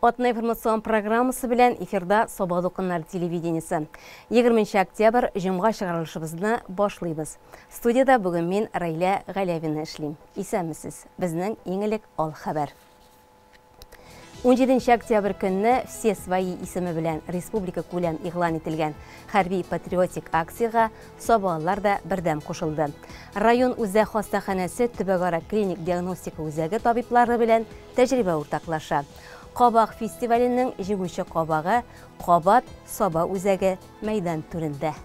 Атна информацион программасы белән эфирда Саба дулкыннары телевидениесе. 20 октябрь җомга чыгарылышыбызны башлыйбыз. Студияда бүген мин Райлә Галявина эшлим. Исәнмесез. Безнең иң элек ал хәбәр. 17 октябрь көнне «Все свои» исеме белән республика күләм игълан ителгән хәрби патриотик акциягә сабалылар да бердәм кушылды. Район үзәк хастаханәсе төбәкара клиник диагностика үзәге табиблары белән тәҗрибә уртаклаша. Кабак фестиваленең җиңүче кабагы Кабат Саба үзәге мәйдан түрендә.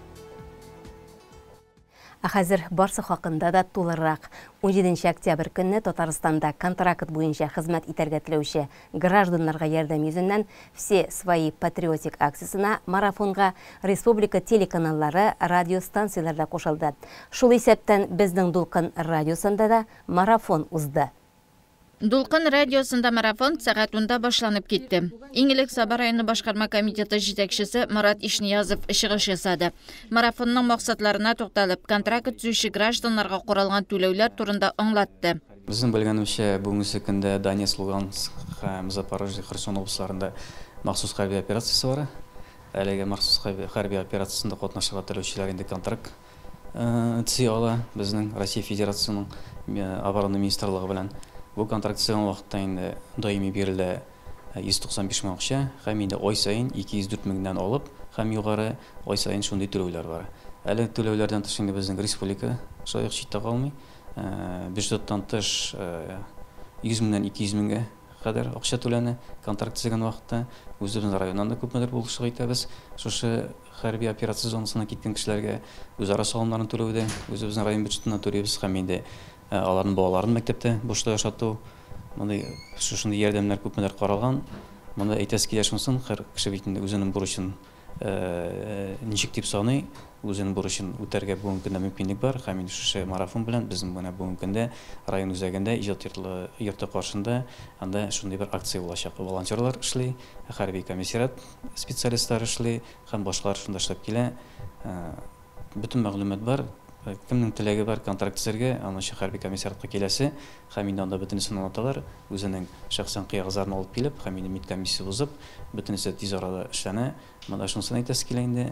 Ә хәзер барсы хакында да тулырак. 17 октябрь көнне Татарстанда контракт буенча хезмәт итәргә теләүче гражданнарга ярдәм йөзеннән «Все свои» патриотик акциясенә марафонга республика телеканаллары, радиостанцияләр дә кушылды. Шул исәптән безнең Дулкын радиосында да марафон узды. Дулкын радиосында марафон сәгать 10-да башланып китте. Иң элек Саба районы башкарма комитеты җитәкчесе Марат Ишниязов чыгыш ясады. Марафонның максатларына тукталып, контракт төзүче гражданнарга каралган түләүләр турында аңлатты. Безнең белгәнебезчә, бүгенге көндә Донецк, Луганск һәм Запорожье, Херсон областларында махсус хәрби операциясе бара. Әлеге махсус хәрби операциясендә катнашырга теләүчеләр инде контракт төзи ала безнең Россия Федерациясенең оборона министрлыгы белән. Бу контракт төзегән вакытта инде даими бирелә 195 мең акча һәм инде ай саен 204 меңнән алып һәм югары ай саен шундый түләүләр бар. Әле түләүләрдән тыш инде безнең республика шулай ук читтә калмый. Бюджеттан тыш 100 меңнән 200 меңгә кадәр акча түләнә контракт төзегән вакытта. Үзебезнең районнан да күпмедер булышлык итәбез. Шушы хәрби операция зонасына киткән кешеләргә үзара салымнарын түләүдә үзебезнең район бюджетыннан түлибез һәм инде аларның балаларын мәктәптә бушлай ашату, мондый шушындый ярдәмнәр күпмедер каралган. Монда әйтәсе килә шунысын, һәр кеше бит инде үзенең бурычын ничек дип саный, үзенең бурычын үтәргә бүгенге көндә мөмкинлек бар. Һәм инде шушы марафон белән безнең менә бүгенге көндә район үзәгендә иҗат йорты каршында анда шундый бер акция булачак. Волонтерлар эшли, хәрби комиссариат специалистлары эшли һәм башкалар шунда эшләп килә. Бөтен мәгълүмат бар. Кемнең теләге бар контракт төзергә, аның өчен хәрби комиссариатка киләсе һәм инде анда бөтенесен аңлаталар, үзенең шәхсән кыягызларын алып килеп һәм инде медкомиссия узып, бөтенесе тиз арада эшләнә. Монда шунысын әйтәсе килә инде,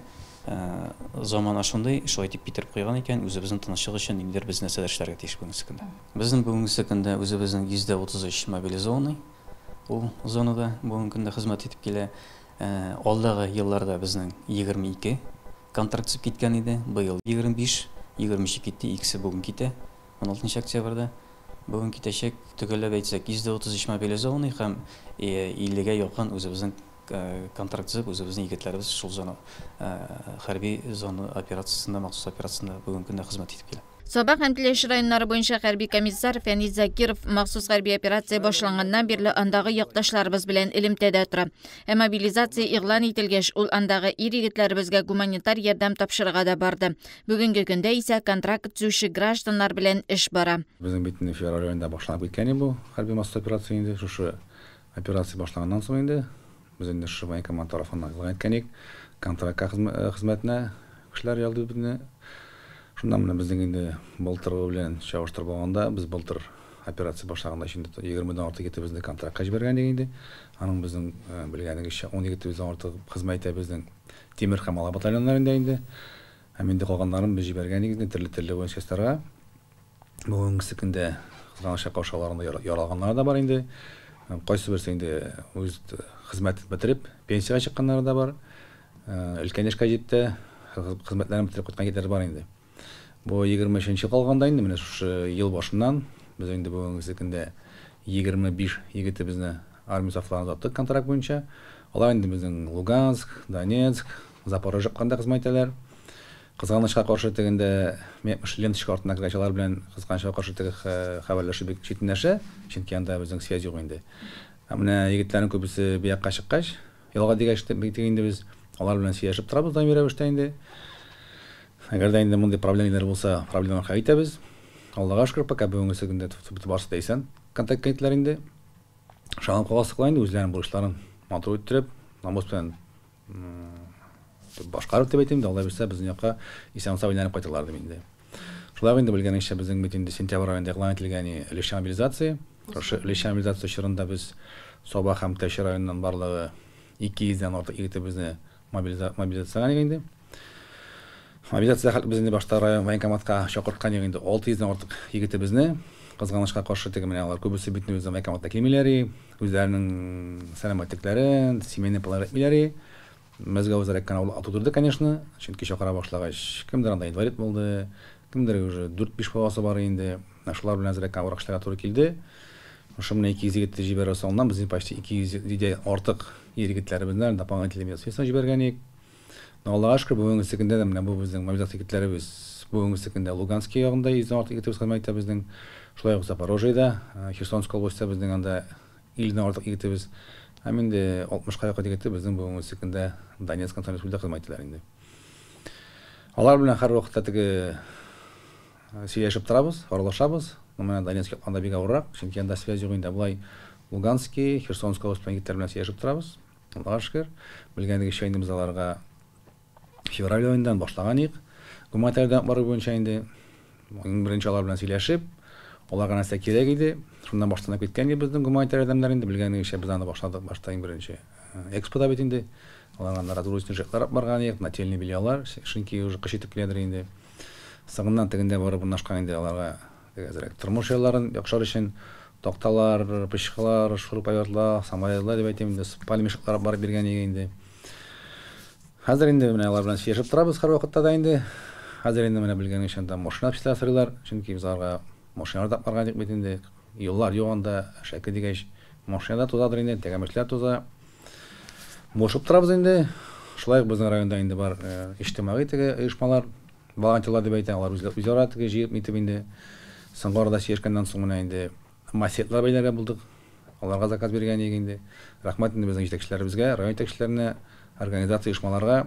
замана шундый, шулай дип китереп куйган икән, үзебезнең тынычлык өчен ниндидер без нәрсәләр эшләргә тиеш бүгенге көндә. Безнең бүгенге көндә үзебезнең 33% мобилизованный ул зонада бүгенге көндә хезмәт итеп килә. Алдагы елларда безнең 22 контракт төзеп киткән иде, быел 25, 23 китте, икесе бүген китә, 16 октябрьдә. Бүген китәчәк, төгәлләп әйтсәк, 33% мобилизованный һәм 50-гә якын үзебезнең контракт төзеп, үзебезнең егетләребез шул зона, хәрби зона операциясендә, махсус операциясендә бүгенге көндә хезмәт итеп килә. Саба һәм Теләче районнары буенча хәрби комиссар Фәнис Закиров махсус хәрби операция башланганнан бирле андагы якташларыбыз белән элемтәдә тора. Ә мобилизация игълан ителгәч, ул андагы ир-егетләребезгә гуманитар ярдәм тапшырырга да барды. Бүгенге көндә исә контракт төзүче гражданнар белән эш бара. Безнең бит инде февраль аенда башланып киткән бу хәрби махсус операция инде. Шушы операция башланганнан соң инде без инде шушы военкомат тарафыннан игълан иткән идек. Контрактка хезмәтенә кешеләр ялды безне. Шуннан менә безнең инде былтыргы белән чагыштырып алганда, без былтыр операция башлаганда инде 20-дән артык егетебезне контрактка җибәргән идек инде. Аның безнең белгәнегезчә 10 егетебездән артык хезмәт итә безнең Тимер һәм Ала батальоннарында инде. Һәм инде калганнарын без җибәргән идек инде төрле-төрле воинский частьларга. Бүгенге көндә кызганычка каршы аларның яралганнары да бар инде. Кайсы берсе инде үз хезмәтен бетереп пенсиягә чыкканнары да бар. Өлкән яшькә җитте, хезмәтләрен бетереп кайткан егетләр бар инде. Бу 23 калганда инде менә шушы ел башыннан без инде бүгенге көндә 25 егетебезне армия сафларына озаттык контракт буенча. Алар инде безнең Луганск, Донецк, Запорожье канда хезмәт итәләр. Кызганычка каршы тегендә ленточка артына кергәч алар белән кызганычка каршы теге хәбәрләшү бик читенләшә, чөнки анда безнең связь юк инде. Ә менә егетләрнең күбесе бу якка чыккач, ялга дигәч, бик инде без алар белән сөйләшеп торабыз даими рәвештә инде. Әгәр дә инде мондый проблемалар булса, проблемалар хәл итәбез. Аллага шөкер, пока бүгенге көндә барысы да исән контактка иттеләр инде. Шагын каласы кала инде үзләренең бурычларын матур иттереп, намус белән башкарып дип әйтим, Алла бирсә, безнең якка исән-сау әйләнеп кайтырлар дип инде. Шулай инде белгәнегезчә, безнең бит инде сентябрь аенда игълан ителгән өлешчә мобилизация. Шушы өлешчә мобилизация чорында без Саба һәм Тәче районыннан барлыгы 200дән артык егетебезне мобилизацияләгән инде. Мобилизация без инде башта район военкоматка чакырткан инде 600дән артык егетебезне. Кызганычка каршы теге менә алар күбесе бит үзе военкоматка килмиләр, үзләренең сәламәтлекләрен, семейный план итмиләр. Безгә үзрәк кенә тудырды, конечно, чөнки чакыра башлагач, кемдер анда инвалид булды, кемдер уже 4-5 баласы бар инде. Шулар белән әзрәк авыррак эшләргә туры килде. Ошо менә 200 егетне җибәрү соңыннан без почти 200 артык егетләребезне дополнительный средства җибәргән идек. Аллага шөкер, бүгенге көндә дә менә бу безнең мобилизация егетләребез бүгенге көндә Луганский ягында 100 артык егетебез хезмәт итә безнең. Шулай ук Запорожьеда, Херсонская областьта безнең анда 50 артык егетебез. Һәм инде 60ка якын егете безнең бүгенге көндә Донецк республикасында хезмәт итәләр инде. Алар белән һәр вакытта теге сөйләшеп торабыз, аралашабыз. Менә Донецк анда бик авыррак, чөнки анда связь юк инде. Болай Луганский, Херсонская область егетләр белән сөйләшеп торабыз. Аллага шөкер, белгәнегезчә инде без аларга февраль аендан башлаган идек. Гуманитар ярдәм бару буенча инде иң беренче алар белән сөйләшеп, аларга нәрсә кирәк иде, шуннан башланып киткән иде безнең гуманитар ярдәмнәр инде. Белгәнегезчә без аны башладык башта иң беренче экспода бит инде. Аларга анда разгрузочный җиһазлар барган идек, нательный бельялар, чөнки уже кыш итеп киләдер инде. Соңыннан тегендә барып урнашкан инде аларга әзрәк тормыш юлларын яхшыр өчен такталар, пычкылар, шуруповертлар, саморезлар дип әйтәм инде, спальный мешоклар барып биргән иде инде. Хәзер инде менә алар белән сөйләшеп торабыз һәр вакытта да инде. Хәзер инде менә белгәнегезчә анда машина пештерә сорыйлар, чөнки без аларга машиналар да барган идек бит инде. Юллар юк анда, шәке дигәч, машина да тузадыр инде, тәгәрмәчләр туза. Булышып торабыз инде. Шулай ук безнең районда инде бар иҗтимагый теге оешмалар, волонтерлар дип әйтәм, алар үзләре теге җыеп итеп инде. Соңгы арада сөйләшкәннән соң менә инде массетлар бәйләргә булдык. Аларга заказ биргән идек инде. Рәхмәт инде безнең җитәкчеләребезгә, район җитәкчеләренә, организация оешмаларга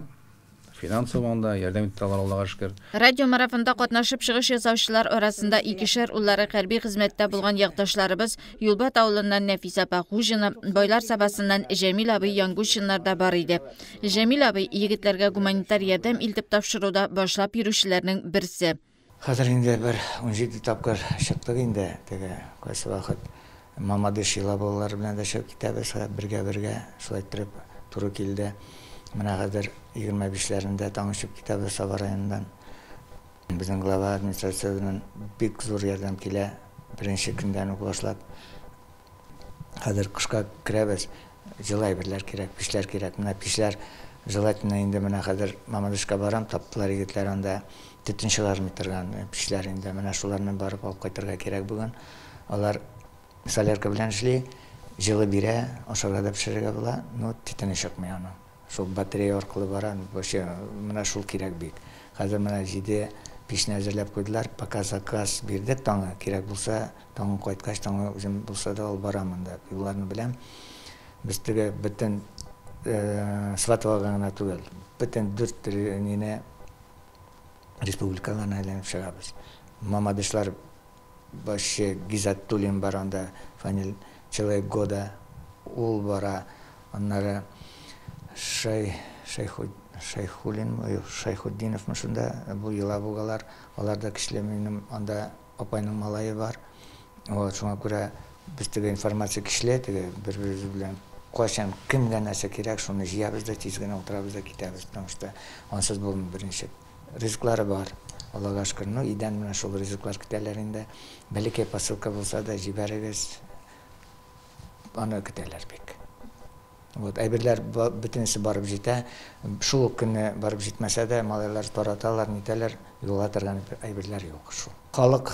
финансовый анда ярдәм итте алар, Аллага шөкер. Радиомарафонда катнашып чыгыш ясаучылар арасында икешәр уллары хәрби хезмәттә булган якташларыбыз Юлбат авылыннан Нәфисә апа Хуҗина, Байлар Сабасыннан Җәмил абый Янгушиннар да бар иде. Җәмил абый егетләргә гуманитар ярдәм илтеп тапшыруда башлап йөрүчеләрнең берсе. Хәзер инде бер 17 тапкыр чыктык инде, теге кайсы вакыт Мамадыш балалары белән дә чыгып китәбез, бергә-бергә шулай иттереп туры килде. Менә хәзер 25-ләрендә таң очып китәбез Саба районыннан. Безнең глава администрациясеннән бик зур ярдәм килә, беренче көндән үк башлап. Хәзер кышка керәбез, җылы әйберләр кирәк, пишләр кирәк. Менә пишләр желательно инде менә хәзер Мамадышка барам, таптылар егетләр анда төтен чыгармый торган пишләр инде. Менә шуларны барып алып кайтырга кирәк бүген. Алар солярка белән эшли, җылы бирә, ашарга да пешерергә була, но төтене чыкмый аның. Шул батарея аркылы бара, вообще менә шул кирәк бик. Хәзер менә 7 пишне әзерләп куйдылар, пока заказ бирдек, таңы кирәк булса, таңы кайткач, таңы үзем булса да алып барам анда, юлларны беләм. Без теге бөтен Сватовага гына түгел, бөтен 4 нине республикаларны әйләнеп чыгабыз. Мамадышлар вообще Гизатуллин бар анда, Фанил человек года, ул бара, аннары Шайхулин, Шайхуддинов шунда, бу Елабугалар, алар да кешеләр, минем анда апайның малае бар. Вот, шуңа күрә без теге информация кешеләр, теге бер-беребез белән кайчан кемгә нәрсә кирәк, шуны җыябыз да тиз генә утырабыз да китәбез, потому что ансыз булмый беренче. Ризыклары бар, Аллага шөкер. Ну, өйдән менә шул ризыклар көтәләр инде. Бәләкәй посылка булса да җибәрегез, аны көтәләр бик. Вот, әйберләр бөтенесе барып җитә. Шул ук көнне барып җитмәсә дә, малайлар тараталар, нитәләр, юлга торган әйберләр юк шул. Халык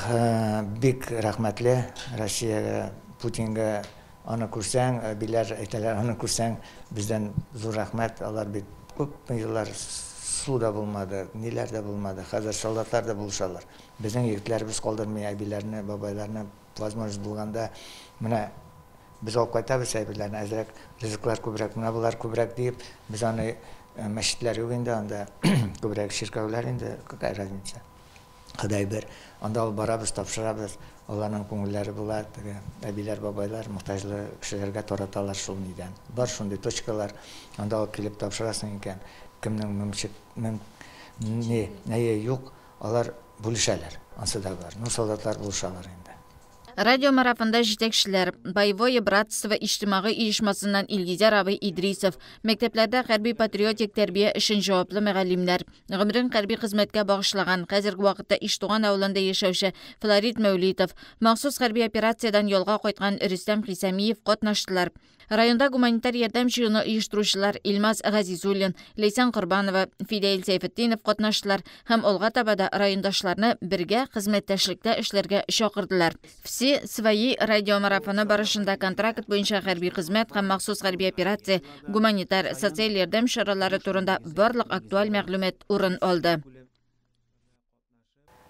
бик рәхмәтле Россиягә, Путинга. Аны күрсәң, әбиләр әйтәләр, аны күрсәң, бездән зур рәхмәт. Алар бит күп еллар су да булмады, ниләр дә булмады. Хәзер солдатлар да булышалар. Безнең егетләребез калдырмый әбиләрне, бабайларны, возможность булганда менә без алып кайтабыз әйберләрне, әзрәк ризыклар күбрәк, менә болар күбрәк диеп, без аны мәчетләр юк инде анда, күбрәк чиркәүләр инде, какая разница. Ходай бер, анда алып барабыз, тапшырабыз, аларның күңелләре була, теге әбиләр, бабайлар мохтаҗлы кешеләргә тараталар шул нидән. Бар шундый точкалар, анда алып килеп тапшырасың икән, кемнең нее юк, алар бүлешәләр, ансы да бар. Ну, солдатлар булышалар инде. Радиомарафонда җитәкчеләр Боевое братство иҗтимагый оешмасыннан Илгизәр абый Идрисов, мәктәпләрдә хәрби патриотик тәрбия өчен җаваплы мөгаллимнәр, гомерен хәрби хезмәткә багышлаган, хәзерге вакытта Иштуган авылында яшәүче Флорид Мәүлитов, махсус хәрби операциядән ялга кайткан Рөстәм Хисамиев катнаштылар. Районда гуманитар ярдәм җыюны оештыручылар Илмаз Газизуллин, Ләйсән Корбанова, Фидәил Сәйфетдинов катнаштылар һәм алга таба да райондашларны бергә хезмәттәшлектә эшләргә чакырдылар. Все свои радиомарафоны барышында контракт буенча хәрби хезмәт һәм махсус хәрби операция, гуманитар, социаль ярдәм чаралары турында барлык актуаль мәгълүмат урын алды.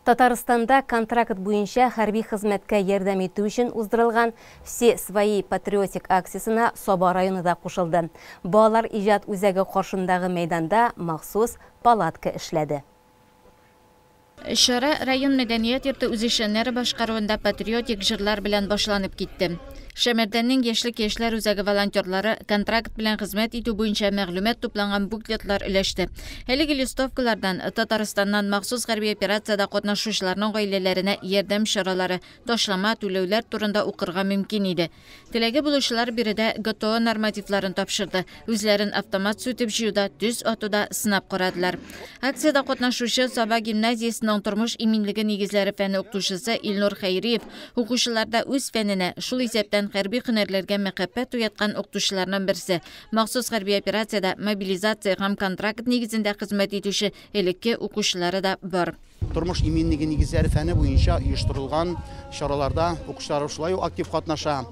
Татарстанда контракт буенча хәрби хезмәткә ярдәм итү өчен уздырылган «Все свои» патриотик акциясенә Саба районы да кушылды. Балалар иҗат үзәге каршындагы мәйданда махсус палатка эшләде. Чара район мәдәният йорты үзешчәннәре башкаруында патриотик җырлар белән башланып китте. Шәмәрдәннең яшьлек яшьләр үзәге волонтерлары контракт белән хезмәт итү буенча мәгълүмат туплаган буклетлар өләште. Әлеге листовкалардан Татарстаннан махсус хәрби операциядә катнашучыларның гаиләләренә ярдәм чаралары, ташлама түләүләр турында укырга мөмкин иде. Теләге булучылар биредә ГТО нормативларын тапшырды. Үзләрен автомат сүтеп җыюда, төз атуда сынап карадылар. Акциядә катнашучы Саба гимназиясенең тормыш иминлеге нигезләре фәне укытучысы Илнур Хәйриев укучыларда үз фәненә, шул исәптән хәрби һөнәрләргә мәхәббәт уяткан укытучыларның берсе. Махсус хәрби операциядә мобилизация һәм контракт нигезендә хезмәт итүче элекке укучылары да бар. Тормыш иминлеге нигезләре фәне буенча оештырылган чараларда укучылар шулай ук актив катнаша.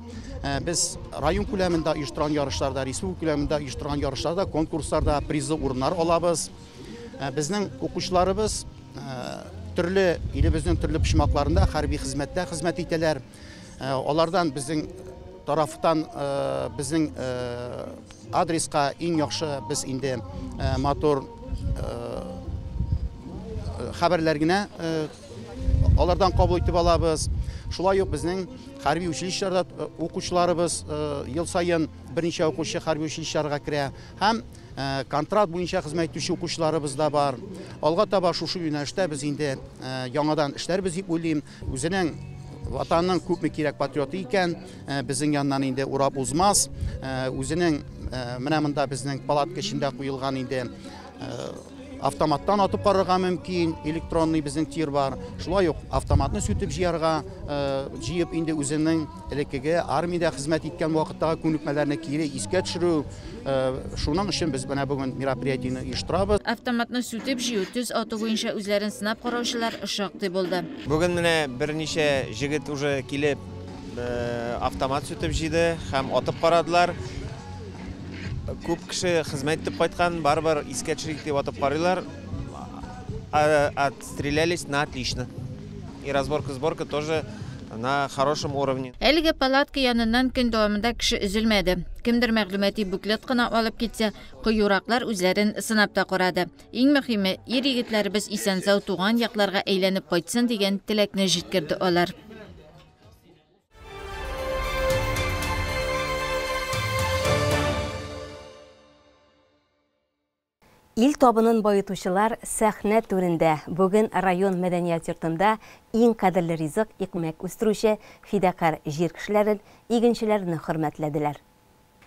Без район күләмендә оештырган ярышларда, республика күләмендә оештырган ярышларда, конкурсларда призлы урыннар алабыз. Безнең укучыларыбыз төрле илебезнең төрле почмакларында хәрби хезмәттә хезмәт итәләр. Алардан безнең тарафтан безнең адреска иң яхшы без инде матур хәбәрләр генә алардан кабул итеп алабыз. Шулай ук безнең хәрби училищеларда укучыларыбыз ел саен берничә укучы хәрби училищеларга керә һәм контракт буенча хезмәт итүче укучыларыбыз да бар. Алга таба шушы юнәлештә без инде яңадан эшләрбез дип уйлыйм. Үзенең Ватанның күпме кирәк патриоты икән, безнең яннан инде урап узмас. Үзенең менә монда безнең палатка эчендә куелган инде автоматтан атып карарга мөмкин, электронный безнең тир бар. Шулай ук автоматны сүтеп җыярга, җыеп инде үзенең элеккеге армиядә хезмәт иткән вакыттагы күнекмәләрне кире искә төшерү. Шуның өчен без менә бүген мероприятиене оештырабыз. Автоматны сүтеп җыю, төз ату буенча үзләрен сынап караучылар шактый булды. Бүген менә берничә җегет уже килеп автомат сүтеп җыйды һәм атып карадылар. Күп кеше хезмәт итеп кайткан, барыбер искә төшерик дип атып карыйлар. Отстрелялись на отлично. И разборка-сборка тоже на хорошем уровне. Әлеге палатка яныннан көн дәвамында кеше өзелмәде. Кемдер мәгълүмати буклет кына алып китсә, кыюраклар үзләрен сынап та карады. Иң мөһиме, ир егетләребез исән-сау туган якларга әйләнеп кайтсын дигән теләкне җиткерде алар. Ил табынын байытучылар сәхнә түрендә. Бүген район мәдәният йортында иң кадерле ризык икмәк үстерүче фидакар җир кешеләрен, игенчеләрне хөрмәтләделәр.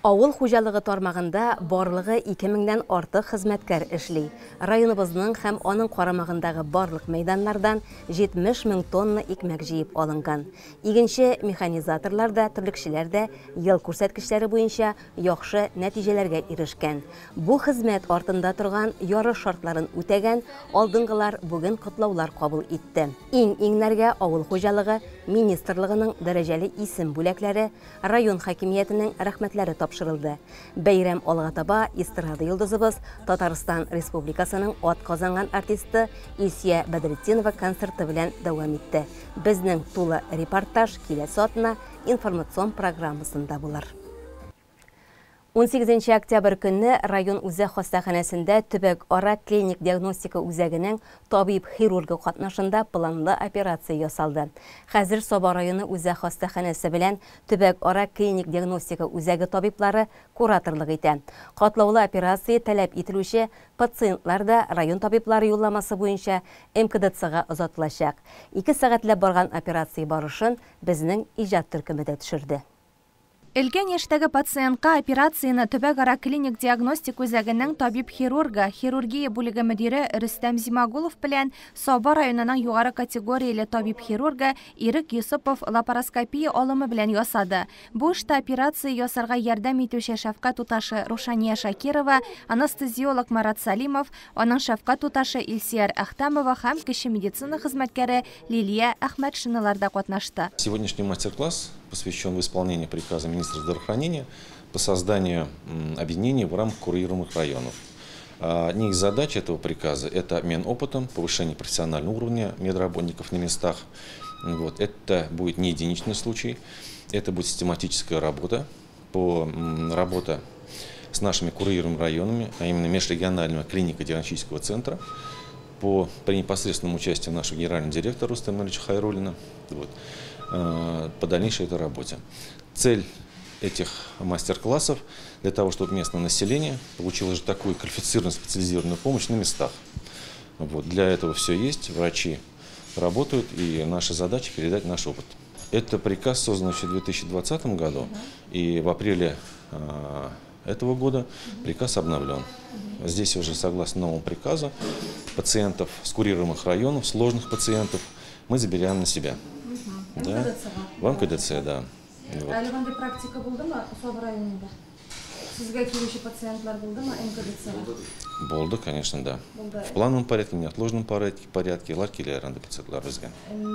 Авыл хуҗалыгы тармагында барлыгы 2000-дән артык хезмәткәр эшли. Районыбызның һәм аның карамагындагы барлык мәйданнардан 70 мең тонна икмәк җыеп алынган. Игенче механизаторлар да, терлекчеләр дә ел күрсәткечләре буенча яхшы нәтиҗәләргә ирешкән. Бу хезмәт артында торган ярыш шартларын үтәгән алдынгылар бүген котлаулар кабул итте. Иң-иңнәргә авыл хуҗалыгы министрлыгының дәрәҗәле исем бүләкләре, район хакимиятенең рәхмәтләре тапшырылды. Бәйрәм алга таба эстрада йолдызыбыз Татарстан Республикасының ат казанган артисты Илсөя Бәдретдинова концерты белән дәвам итте. Безнең тулы репортаж киләсе атна информацион программасында булыр. 18 октябрь көнне район үзәк хастаханәсендә төбәк-ара клиник диагностика үзәгенең табиб-хирургы катнашында планлы операция ясалды. Хәзер Саба районы үзәк хастаханәсе белән төбәк-ара клиник диагностика үзәге табиблары кураторлык итә. Катлаулы операция таләп ителүче пациентлар да район табиблары юлламасы буенча МКДЦга озатылачак. 2 сәгатьләп барган операция барышын безнең иҗат төркеме дә төшерде. Өлкән яшьтәге пациентка операцияне төбәк-ара клиник диагностик үзәгенең табиб-хирургы, хирургия бүлеге мөдире Рөстәм Зимагулов белән Саба районының югары категорияле табиб-хирургы Ирек Йосыпов лапароскопия алымы белән ясады. Бу эштә операция ясарга ярдәм итүче шәфкать туташы Рушания Шакирова, анестезиолог Марат Салимов, аның шәфкать туташы Илсияр Әхтәмова һәм кече медицина хезмәткәре Лилия Әхмәтшиналар да катнашты. Сегодняшний мастер-класс посвящен в исполнении приказа министра здравоохранения по созданию объединений в рамках курируемых районов. Одни из задач этого приказа – это обмен опытом, повышение профессионального уровня медработников на местах. Вот. Это будет не единичный случай, это будет систематическая работа, работа с нашими курируемыми районами, а именно межрегионального клинико-диагностического центра, при непосредственном участии нашего генерального директора Рустама Ильича Хайруллина. Вот. По дальнейшей этой работе. Цель этих мастер-классов для того, чтобы местное население получило же такую квалифицированную, специализированную помощь на местах. Вот. Для этого все есть, врачи работают, и наша задача передать наш опыт. Это приказ создан еще в 2020 году, и в апреле этого года приказ обновлен. Здесь уже согласно новому приказу пациентов с курируемых районов, сложных пациентов мы забираем на себя. Да. В МКДЦ, да. Вот. Әле мондый практика булдымы Саба районында? Сезгә килүче пациентлар булдымы МКДЦга? Булды, конечно, да. Булды. В плановом порядке, в неотложном порядке алар килә анда пациентлар безгә.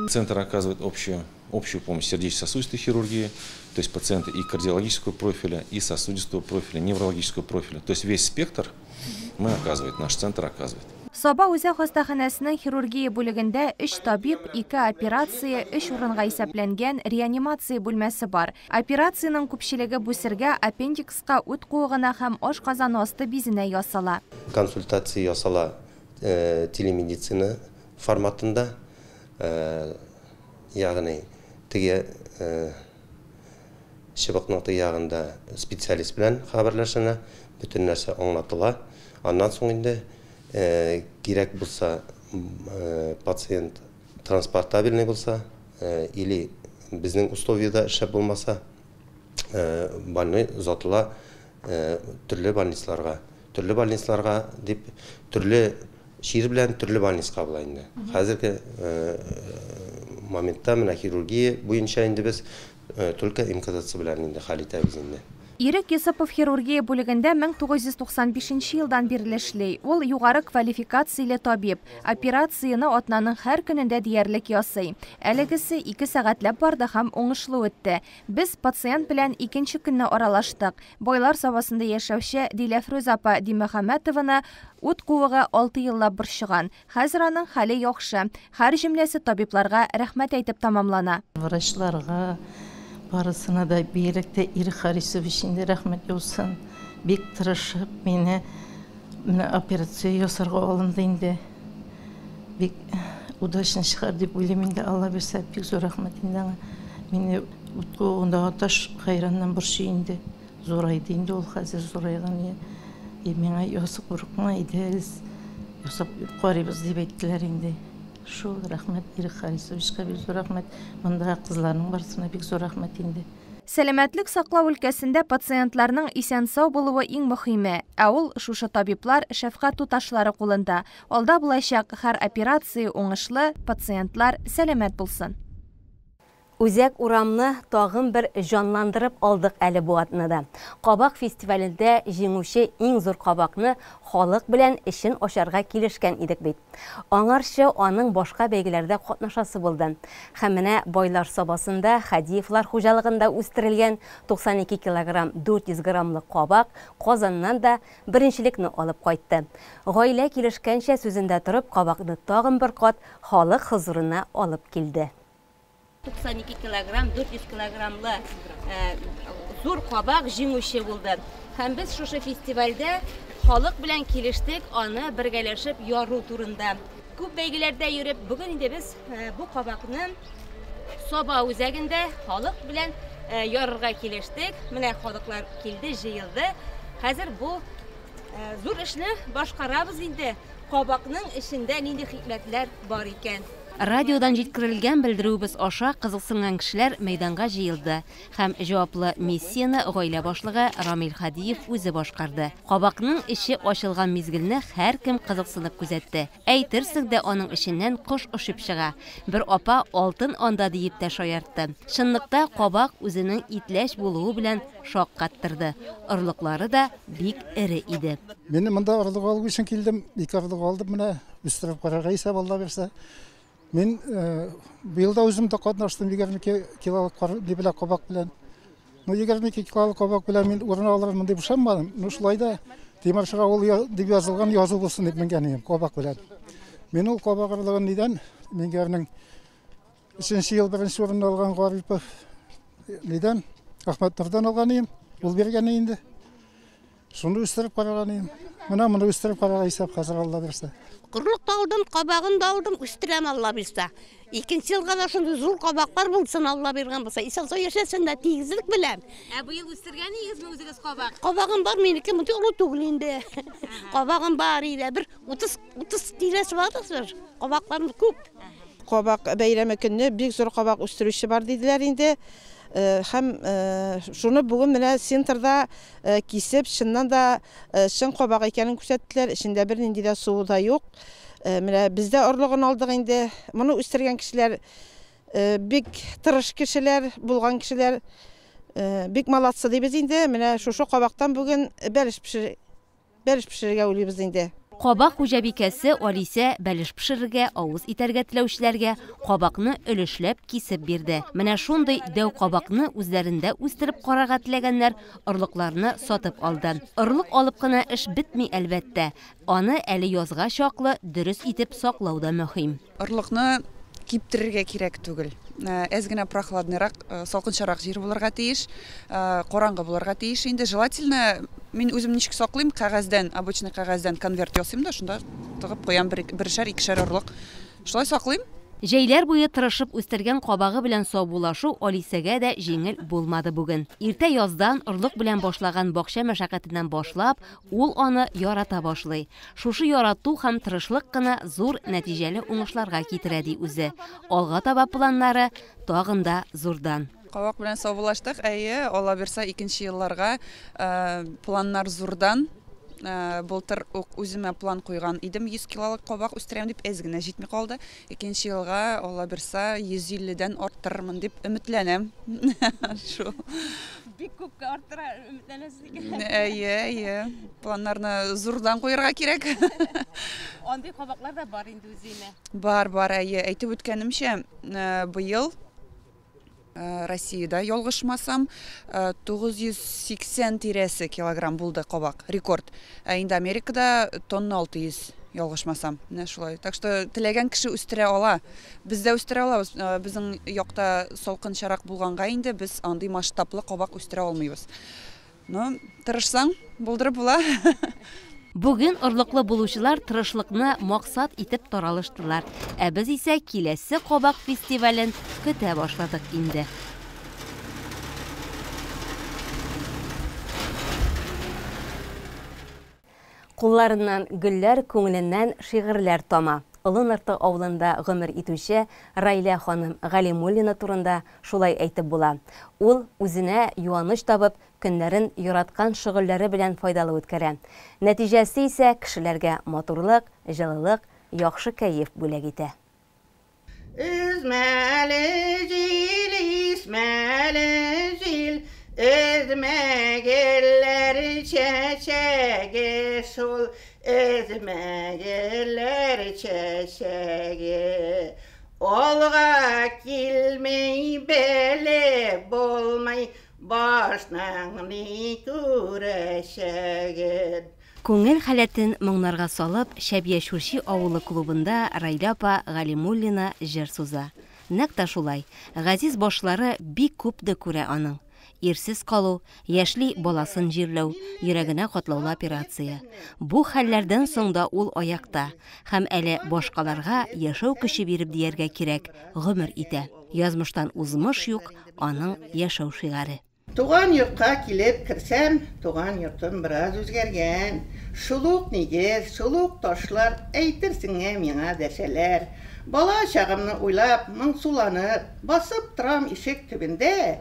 Центр оказывает общую помощь сердечно-сосудистой хирургии, то есть пациенты и кардиологического профиля, и сосудистого профиля, неврологического профиля. То есть весь спектр мы оказывает, наш центр оказывает. Саба үзәк хастаханәсенең хирургия бүлегендә 3 табиб, 2 операция, 3 урынга исәпләнгән реанимация бүлмәсе бар. Операциянең күпчелеге бүсергә, аппендикска, үт куыгына һәм ашказаны асты бизенә ясала. Консультация ясала телемедицина форматында, ягъни теге чыбыкның теге ягында специалист белән хәбәрләшенә, бөтен нәрсә аңлатыла. Аннан соң инде кирәк булса, пациент транспортабельный булса, или безнең условиядә эшләп булмаса, больной озатыла төрле больницаларга. Төрле больницаларга дип, төрле чир белән төрле больницага була инде. Хәзерге моментта менә хирургия буенча инде без только МКДЦ белән инде хәл итәбез инде. Ирек Йосыпов хирургия бүлегендә 1995 елдан бирле эшли. Ул югары квалификацияле табиб. Операцияне атнаның һәр көнендә диярлек ясый. Әлегесе 2 сәгатьләп барды һәм уңышлы үтте. Без пациент белән икенче көнне аралаштык. Байлар Сабасында яшәүче Диләфрүз апа Димөхәммәтованы ут куыгы 6 еллап борчыган. Хәзер аның хәле яхшы. Һәр җөмләсе табибларга рәхмәт әйтеп тамамлана. Врачларга барысына да бигрәк тә Ирек Харисович инде рәхмәт яусын. Бик тырышып мине менә операция ясарга алынды инде. Бик удачно чыгар дип уйлыйм инде, Алла бирсә, бик зур рәхмәт инде аңа. Мине ут куыгындагы таш хайраннан борчый инде. Зурайды инде ул, хәзер зурайган. И миңа ясап курыкма, әйдәгез, ясап карыйбыз дип әйттеләр инде. Шул рәхмәт Ирек Харисовичка бик зур рәхмәт. Мондагы кызларның барысына бик зур рәхмәт инде. Сәламәтлек саклау өлкәсендә пациентларның исән-сау булуы иң мөһиме. Ә ул шушы табиблар, шәфкать туташлары кулында. Алда булачак һәр операция уңышлы, пациентлар сәламәт булсын. Үзәк урамны тагын бер җанландырып алдык әле бу атнада. Кабак фестивалендә җиңүче иң зур кабакны халык белән эшен ачарга килешкән идек бит. Аңарчы аның башка бәйгеләрдә катнашасы булды. Һәм менә Байлар Сабасында Хадиевлар хуҗалыгында үстерелгән 92 килограмм 400 граммлык кабак Казаннан да беренчелекне алып кайтты. Гаилә килешкәнчә сүзендә торып кабакны тагын бер кат халык хозурына алып килде. 92 килограмм, 400 килограммлы зур кабак җиңүче булды. Һәм без шушы фестивальдә халык белән килештек аны бергәләшеп яру турында. Күп бәйгеләрдә йөреп, бүген инде без бу кабакны Саба үзәгендә халык белән ярырга килештек. Менә халыклар килде, җыелды. Хәзер бу зур эшне башкарабыз инде. Кабакның эчендә нинди хикмәтләр бар икән? Радиодан җиткерелгән белдерүебез аша кызыксынган кешеләр мәйданга җыелды һәм җаваплы миссияне гаилә башлыгы Рамил Һадиев үзе башкарды. Кабакның эче ачылган мизгелне һәркем кызыксынып күзәтте. Әйтерсең дә аның эченнән кош очып чыга. Бер апа алтын анда диеп тә шаяртты. Чынлыкта кабак үзенең итләч булуы белән шаккаттырды. Орлыклары да бик эре иде. Мин монда орлык алу өчен килдем. Ике орлык алдым менә. Үстереп карарга исәп, Алла бирсә. Мин быел да үзем дә катнаштым 22 килолык белән кабак белән. Ну, 22 килолык кабак белән мин урын алырмын дип ышанмадым. Ну, шулай да Тимершык авылы дип язылган язу булсын дип менгән идем кабак белән. Мин ул кабак орлыгын нидән? Мингәрнең өченче ел беренче урынны алган Гарипов нидән? Әхмәтнурдан алган идем. Ул биргән инде. Шуны үстереп караган идем. Менә моны үстереп карарга исәп хәзер, Алла бирсә. Орлык та алдым, кабагын да алдым, үстерәм, Алла бирсә. Икенче елга да шундый зур кабаклар булсын, Алла биргән булса. Исән-сау яшәсен дә тигезлек белән. Ә быел үстергән идегезме үзегез кабак? Кабагым бар минеке, мондый олы түгел инде. Кабагым бар иде. Бер 30 30 тирәсе бардыр. Кабакларым күп. Кабак бәйрәме көнне бик зур кабак үстерүче бар диделәр инде. Һәм шуны бүген менә центрда кисеп, чыннан да чын кабак икәнен күрсәттеләр. Эчендә бернинди дә суы да юк. Менә без дә орлыгын алдык инде. Моны үстергән кешеләр бик тырыш кешеләр, булган кешеләр, бик молодцы дибез инде. Менә шушы кабактан бүген бәлеш пешерергә уйлыйбыз инде. Кабак хуҗабикәсе Алисә бәлеш пешерергә, авыз итәргә теләүчеләргә кабакны өлешләп кисеп бирде. Менә шундый дәү кабакны үзләрендә үстереп карарга теләгәннәр орлыкларны сатып алды. Орлык алып кына эш бетми, әлбәттә. Аны әле язга чаклы дөрес итеп саклау да мөһим. Орлыкны киптерергә кирәк түгел. Әз генә прохладныйрак, салкынчарак җир булырга тиеш, караңгы булырга тиеш инде. Желательно, мин үзем ничек саклыйм, кәгазьдән, обычный кәгазьдән конверт ясыйм да, шунда тыгып куям берешәр, икешәр орлык. Шулай саклыйм. Җәйләр буе тырышып үстергән кабагы белән саубуллашу Алисәгә дә җиңел булмады бүген. Иртә яздан орлык белән башлаган бакча мәшәкатеннән башлап, ул аны ярата башлый. Шушы ярату һәм тырышлык кына зур нәтиҗәле уңышларга китерә, ди үзе. Алга таба планнары тагын да зурдан. Кабак белән саубуллаштык, әйе, Алла бирсә, икенче елларга планнар зурдан. Былтыр ук үземә план куйган идем, 100 килолык кабак үстерәм дип, әз генә җитми калды. Икенче елга, Алла бирсә, 150-дән арттырырмын дип өметләнәм. Шул. Бик күпкә арттыра өметләнәсез икән. Әйе, әйе. Планнарны зурдан куярга кирәк. Андый кабаклар да бар инде үзенә. Бар, бар, әйе. Әйтеп үткәнемчә, быел Россиядә, ялгышмасам, 980 тирәсе килограмм булды кабак, рекорд. Ә инде Америкада тонна 600, ялгышмасам. Менә шулай. Так что теләгән кеше үстерә ала. Без дә үстерә алабыз. Безнең якта салкынчарак булганга инде без андый масштаблы кабак үстерә алмыйбыз. Но тырышсаң, булдырып була. Бүген орлыклы булучылар тырышлыкны максат итеп таралыштылар. Ә без исә киләсе кабак фестивален көтә башладык инде. Кулларыннан гөлләр, күңеленнән шигырьләр тама. Олы Нырты авылында гомер итүче Райлә ханым Галимуллина турында шулай әйтеп була. Ул үзенә юаныч табып, көннәрен яраткан шөгыльләре белән файдалы үткәрә. Нәтиҗәсе исә кешеләргә матурлык, җылылык, яхшы кәеф бүләк итә. Өзмәле җил, исмәле җил, өзмәгелләр чәчәге шул, өзмәгелләр чәчәге. Алга килмей белеп булмый, башның ни күрәчәген. Күңел халәтен моңнарга салып, Шәбия Чүрчи авылы клубында Райлә апа Галимуллина җыр суза. Нәкъ тә шулай, газиз башлары бик күп дә күрә аның. Ирсез калу, яшьли баласын җирләү, йөрәгенә катлаулы операция. Бу хәлләрдән соң да ул аякта һәм әле башкаларга яшәү көче биреп дияргә кирәк, гомер итә. Язмыштан узмыш юк, аның яшәү шигаре. Туган йортка килеп керсәм, туган йортым бераз үзгәргән. Шул ук нигез, шул ук ташлар, әйтерсең лә миңа дәшәләр. Бала чагымны уйлап, моңсуланып, басып торам ишек төбендә.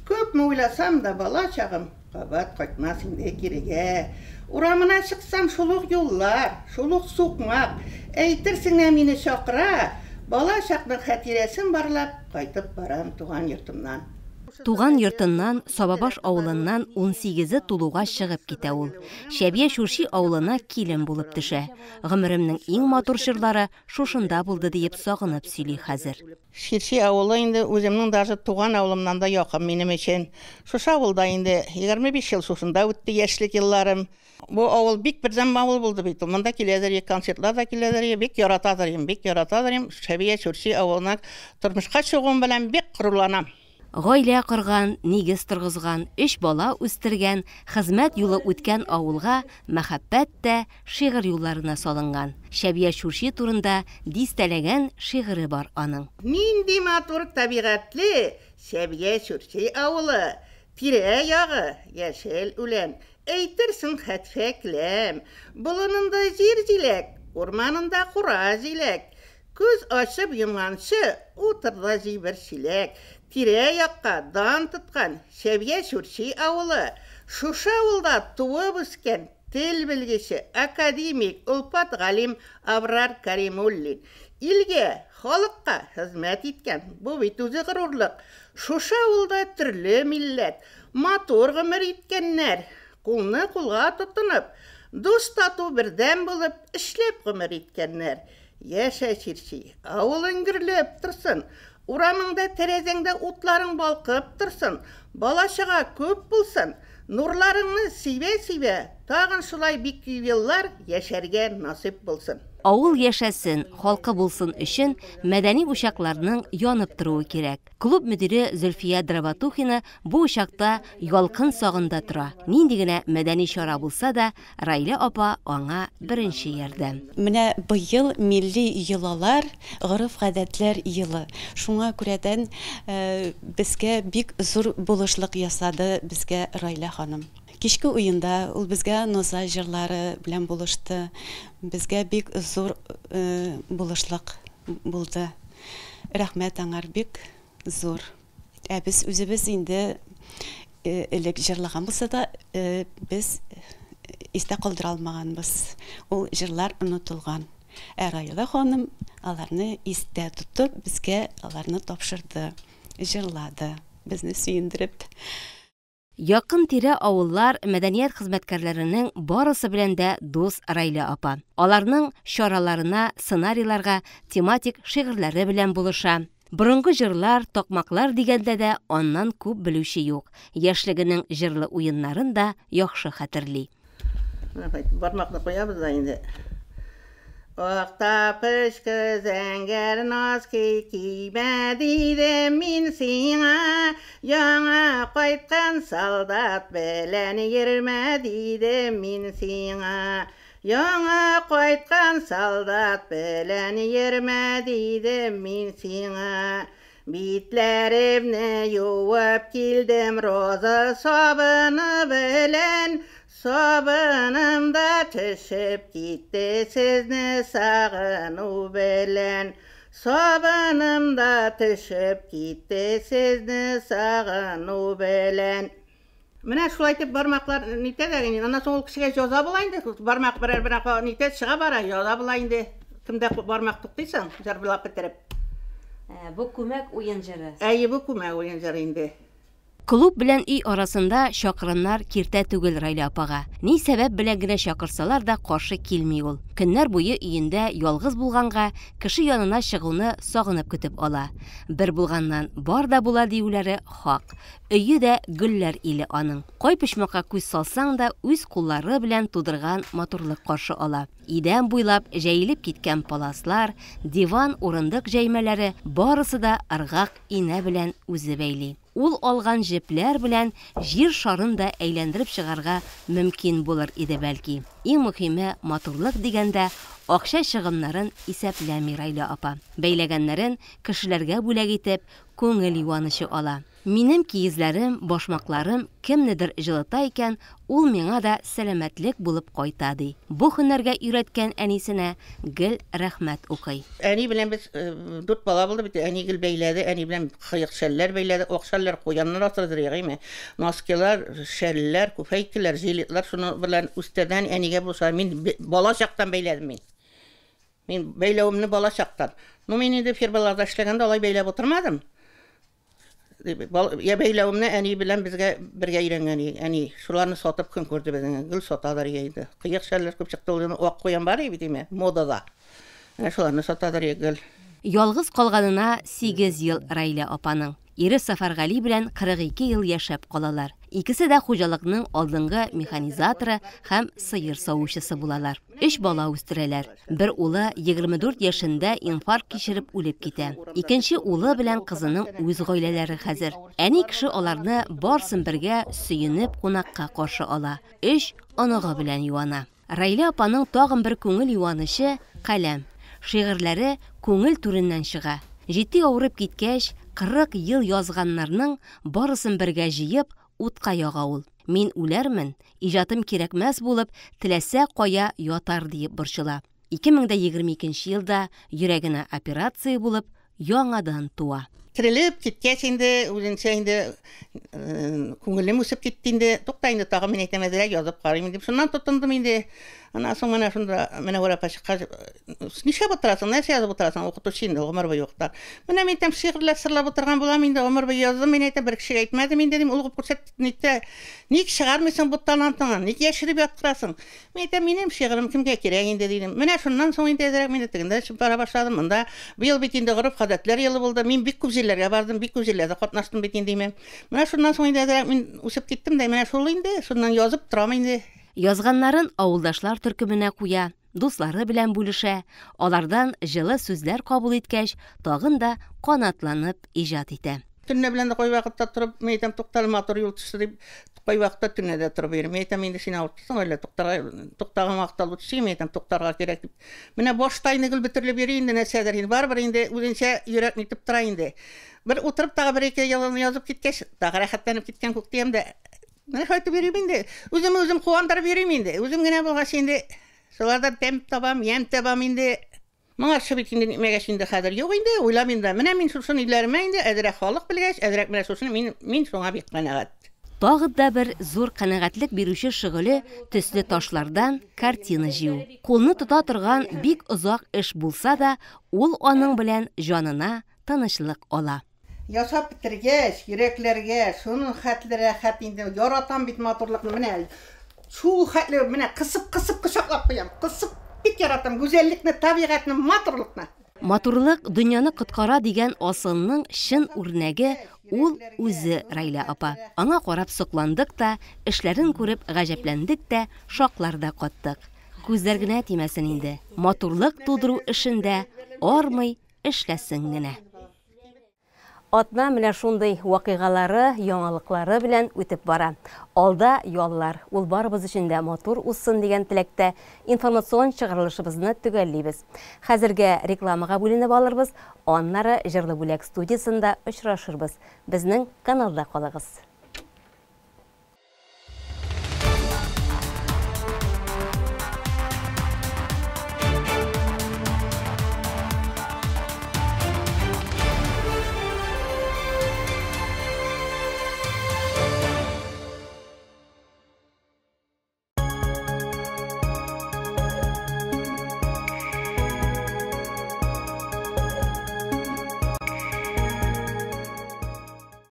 Күпме уйласам да, бала чагым кабат кайтмас инде кирегә. Урамына чыксам, шул ук юллар, шул ук сукмак, әйтерсең лә мине чакыра. Бала чакның хатирәсен барлап, кайтып барам туган йортымнан. Туган йортыннан, Сабабаш авылыннан унсигезе тулуга чыгып китә ул. Чәбия Чүрчи авылына килен булып төшә. Гомеремнең иң матур чорлары шушында булды, диеп сагынып сөйли хәзер. Чирчи авылы инде үземнең даже туган авылымнан да якын минем өчен. Шушы авылда инде 25 ел шушында үтте яшьлек елларым. Бу авыл бик бердәм авыл булды бит ул. Монда киләдер, концертлар да киләдер, бик яратадыр им, бик яратадыр им. Чәбия Чүрчи авылына тормышка чыгуым белән бик горурланам. Гаилә корган, нигез торгызган, өч бала үстергән, хезмәт юлы үткән авылга мәхәббәт тә шигырь юлларына салынган. Чәбия Чүрчи турында дистәләгән шигыре бар аның. Нинди матур табигатьле Чәбия Чүрчи авылы! Тирә-ягы, яшел үлән, әйтерсең хәтфә келәм. Болынында җир җиләк, урманында кура җиләк. Күз ачып йомганчы, утыр да җый бер чиләк. Тирә-якка дан тоткан Чәбия Чүрчи авылы. Шушы авылда туып үскән тел белгече, академик, олпат галим Абрар Каримуллин. Илгә, халыкка хезмәт иткән, бу бит үзе горурлык. Шушы авылда төрле милләт, матур гомер иткәннәр. Кулны кулга тотынып, дус-тату бердәм булып эшләп гомер иткәннәр. Яшә, Чирчи, авылың гөрләп торсын, урамыңда, тәрәзәңдә утларың балкып торсын, бала-чага күп булсын, нурларыңны сибә-сибә, тагын шулай бик күп еллар яшәргә насыйп булсын. Авыл яшәсен, халкы булсын өчен мәдәни учакларның янып торуы кирәк. Клуб мөдире Зөлфия Дроботухина бу учакта ялкын сагында тора. Нинди генә мәдәни чара булса да, Раилә апа аңа беренче ярдәм. Менә быел милли йолалар, гореф-гадәтләр елы. Шуңа күрәдән безгә бик зур булышлык ясады безгә Раилә ханым. Кичке уенда ул безгә Наза җырлары белән булышты. Безгә бик зур булышлык булды. Рәхмәт аңар бик зур. Ә без үзебез инде элек җырлаган булса да, без истә калдыра алмаганбыз. Ул җырлар онытылган. Ә Раилә ханым аларны истә тотып, безгә аларны тапшырды, җырлады, безне сөендереп. Якын-тирә авыллар мәдәният хезмәткәрләренең барысы белән дә дус Раилә апа. Аларның чараларына, сценарийларга тематик шигырьләре белән булыша. Борынгы җырлар, такмаклар дигәндә дә аннан күп белүче юк. Яшьлегенең җырлы уеннарын да яхшы хәтерли. Бармакны куябыз да инде. Ак тапышкы зәңгәр носки кимә дидем мин сиңа, яңа кайткан солдат белән йөрмә дидем мин сиңа. Яңа кайткан солдат белән йөрмә дидем мин сиңа. Битләремне юып килдем роза сабыны белән, сабыным да төшеп китте сезне сагыну белән. Сабыным да төшеп китте сезне сагыну белән. Менә шулай итеп бармаклар нитә дә инде. Аннан соң ул кешегә җаза була инде. Бармак берәр берәр нитә чыга бара, җаза була инде. Кемдә бармак туктыйсың, җырлап бетереп. Бу күмәк уен җыры. Әйе, бу күмәк уен җыры инде. Клуб белән өй арасында чакрымнар киртә түгел Раилә апага. Ни сәбәп белән генә чакырсалар да каршы килми ул. Көннәр буе өендә ялгыз булганга, кеше янына чыгуны сагынып көтеп ала. Бер булганнан бар да була диюләре хак. Өе дә гөлләр иле аның. Кай почмакка күз салсаң да, үз куллары белән тудырган матурлык каршы ала. Идән буйлап җәелеп киткән паласлар, диван, урындык җәймәләре, барысы да ыргак инә белән үзе бәйли. Ул алган җепләр белән җир шарын да әйләндереп чыгарга мөмкин булыр иде бәлки. Иң мөһиме, матурлык дигәндә, акча чыгымнарын исәпләми Райлә апа. Бәйләгәннәрен кешеләргә бүләк итеп, күңел юанычы ала. Минем киезләрем, башмакларым кемнедер җылыта икән, ул миңа да сәламәтлек булып кайта, ди. Бу һөнәргә өйрәткән әнисенә гел рәхмәт укый. Әни белән без дүрт бала булды бит, әни гел бәйләде, әни белән кыек шәлләр бәйләде, ак шәлләр куяннар асрадыр ягыйме, носкилар, шәлләр, күфәйкеләр, жилетлар шуны белән үстерде әни, әнигә булса, мин бала чактан бәйләдем мин. Мин бәйләвемне бала чактан. Ну, мин инде фермаларда эшләгәндә алай бәйләп утырмадым. Я бәйләвемне әни белән безгә бергә өйрәнгән әни. Шуларны сатып көн күрде безнең. Гел сатадыр инде. Кыек шәлләр күп чыкты, ул ак куян бар бит име, модада. Менә шуларны сатадыр гел. Ялгыз калганына 8 ел Райлә апаның. Ире Сафаргали белән 42 ел яшәп калалар. Икесе дә хуҗалыкның алдынгы механизаторы һәм сыер савучысы булалар. Өч бала үстерәләр. Бер улы 24 яшендә инфаркт кичереп үлеп китә. Икенче улы белән кызының үз гаиләләре хәзер. Әни кеше аларны барсын бергә сөенеп кунакка каршы ала. Өч оныгы белән юана. Райлә апаның тагын бер күңел юанычы каләм. Шигырьләре күңел түреннән чыга. Җитди авырып киткәч, 40 ел язганнарның барысын бергә җыеп, утка яга ул. Мин үләрмен, иҗатым кирәкмәс булып, теләсә кая ятар диеп борчыла. 2022 елда йөрәгенә операция булып, яңадан туа. Терелеп киткәч инде, үзенчә инде күңелем үсеп китте инде. Тукта инде тагын мин әйтәм, әзрәк язып карыйм дип. Шуннан тотындым инде. Аннан соң менә шунда менә апа чыккач, нишләп утырасың, нәрсә язып утырасың, укытучы инде гомер буе укыта. Менә мин әйтәм, шигырьләр сырлап утырган булам инде, гомер буе яздым, мин әйтәм, бер кешегә әйтмәдем инде дим, ул күрсәт нитә, ник чыгармыйсың бу талантыңны, ник яшереп яткырасың? Мин әйтәм, минем шигырем кемгә кирәк инде дидем. Менә шуннан соң инде әзрәк мин тегендә чыгып бара башладым. Монда быел бит инде гореф-гадәтләр елы булды. Мин бик күп җирләргә бардым, бик күп җирләрдә катнаштым бит инде мин. Менә шуннан соң инде әзрәк мин үсеп киттем дә, менә шул инде, шуннан язып торам инде. Язганнарын авылдашлар төркеменә куя, дуслары белән бүлешә, алардан җылы сүзләр кабул иткәч, тагын да канатланып иҗат итә. Төнлә белән дә кай вакытта торып, мин әйтәм, туктал, матур юл төште дип, кай вакытта төнлә дә торып йөрим. Мин әйтәм, инде син авыртсың, әллә туктарга, туктаган вакытта лучше, мин әйтәм, туктарга кирәк дип. Менә башта инде гел бөтерелеп йөри инде нәрсәдер инде, барыбер инде үзенчә йөрәк нитеп тора инде. Бер утырып тагы бер ике елын язып киткәч, тагы рәхәтләнеп киткән күк диям дә, менә шулай йөрим инде. Үзем үзем куандырып йөрим инде. Үзем генә булгач инде, шулардан тәм табам, ямь табам инде. Моңарчы бит инде нимәгәч инде хәзер юк инде, уйлам инде. Менә мин шушын өйләремә инде әзрәк халык белгәч, әзрәк менә шушыны мин шуңа бик канәгать. Тагы да бер зур канәгатьлек бирүче шөгыле төсле ташлардан картина җыю. Кулны тота торган бик озак эш булса да, ул аның белән җанына тынычлык ала. Ясап бетергәч, йөрәкләргә шуның хәтле рәхәт инде. Яратам бит матурлыкны. Менә шул хәтле менә кысып-кысып кочаклап куям. Кысып бик яратам гүзәллекне, табигатьне, матурлыкны. Матурлык дөньяны коткара дигән асылның чын үрнәге ул үзе Райлә апа. Аңа карап сокландык та, эшләрен күреп гаҗәпләндек тә, шаклар да каттык. Күзләр генә тимәсен инде. Матурлык тудыру эшендә армый эшләсен генә. Атна менә шундый вакыйгалары, яңалыклары белән үтеп бара. Алда яллар, ул барыбыз өчен дә матур узсын дигән теләктә информацион чыгарылышыбызны төгәллибез. Хәзергә рекламага бүленеп алырбыз, аннары Җырлы бүләк студиясендә очрашырбыз. Безнең каналда калыгыз.